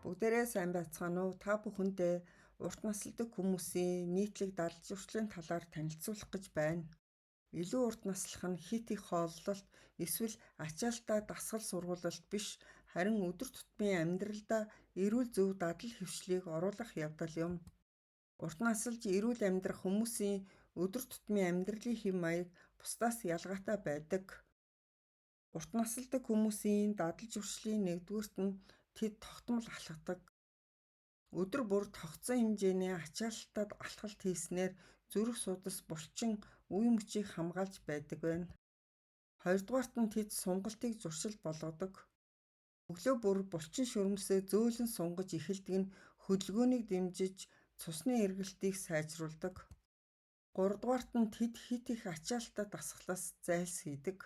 Бүгдээрээ сайн байцгаана уу? Та бүхэндээ урт насалдаг хүмүүсийн нийтлэг дадал зуршлын талаар танилцуулах гэж байна. Илүү урт наслах нь хэт их хооллолт эсвэл ачаалттай дасгал сургуулалт биш, харин өдөр тутмын амьдралдаа эрүүл зөв дадал хэвшлийг оруулах явдал юм. Урт насалж эрүүл амьдрах хүмүүсийн өдөр тутмын амьдралын хэв маяг бусдаас ялгаатай байдаг. Урт насалдаг хүмүүсийн дадал зуршлын нэгдүгээрт нь тэд тогтмол алхадаг. Өдөр бүр тогтсон хэмжээний ачаалттай алхалт хийснээр зүрх судас, булчин, үе мөчийг хамгаалж байдаг байна. Хоёрдугаарт нь тэд сунгалтыг зуршил болгодог. Өглөө бүр булчин шөрмөсөө зөөлөн сунгаж эхэлдэг нь хөдөлгөөнийг дэмжиж, цусны эргэлтийг сайжруулдаг. Гуравдугаарт нь тэд хэт их ачаалттай дасгалаас зайлсхийдэг.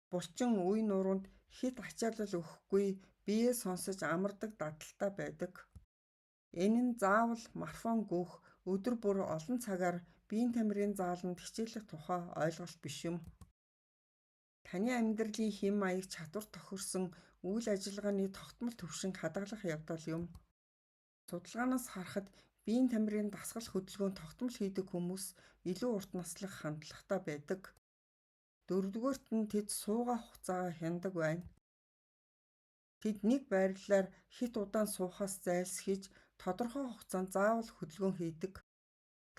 Булчин үе нуруунд хэт ачаалал өгөхгүй биеэ сонсож амардаг дадалтай байдаг. Энэ нь заавал марафон гүйх, өдөр бүр олон цагаар биеийн тамирын зааланд хичээллэх тухай ойлголт биш юм. Таны амьдралын хэв маяг чадвар тохирсон үйл ажиллагааны тогтмол түвшинг хадгалах явдал юм. Судалгаанаас харахад биеийн тамирын дасгал хөдөлгөөн тогтмол хийдэг хүмүүс илүү урт наслах хандлагатай байдаг. Дөрөвдүгээрт нь тэд суугаа хугацаагаа хянадаг байна. Тэд нэг байрлалаар хэт удаан суухаас зайлсхийж тодорхой хугацаанд заавал хөдөлгөөн хийдэг.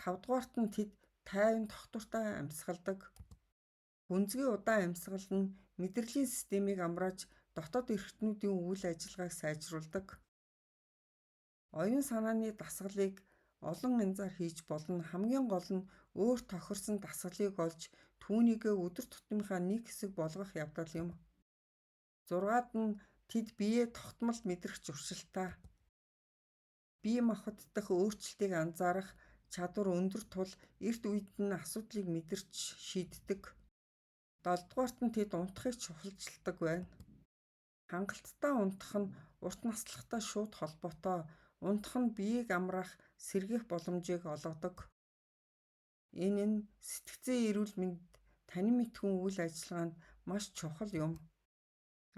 Тавдугаарт нь тэд тайван тогтвортой амьсгалдаг. Гүнзгий удаан амьсгал нь мэдрэлийн системийг амрааж дотоод эрхтнүүдийн үйл ажиллагааг сайжруулдаг. Оюун санааны дасгалыг олон янзаар хийж болно. Хамгийн гол нь өөр тохирсон дасгалыг олж түүнийгээ өдөр тутмынхаа нэг хэсэг болгох явдал юм. Зургаад нь тэд биеэ тогтмол мэдрэх зуршилтай. Бие махбод дахь өөрчлөлтийг анзаарах чадвар өндөр тул эрт үед нь асуудлыг мэдэрч шийддэг. Долдугаарт нь тэд унтахыг чухалчилдаг байна. Хангалттай унтах нь урт наслахтай шууд холбоотой. Унтах нь биеийг амраах, сэргээх боломжийг олгодог. Энэ нь сэтгэцийн эрүүл мэнд, танин мэдэхүйн үйл ажиллагаанд маш чухал юм.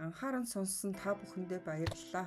Анхааран сонссон та бүхэндээ баярлалаа.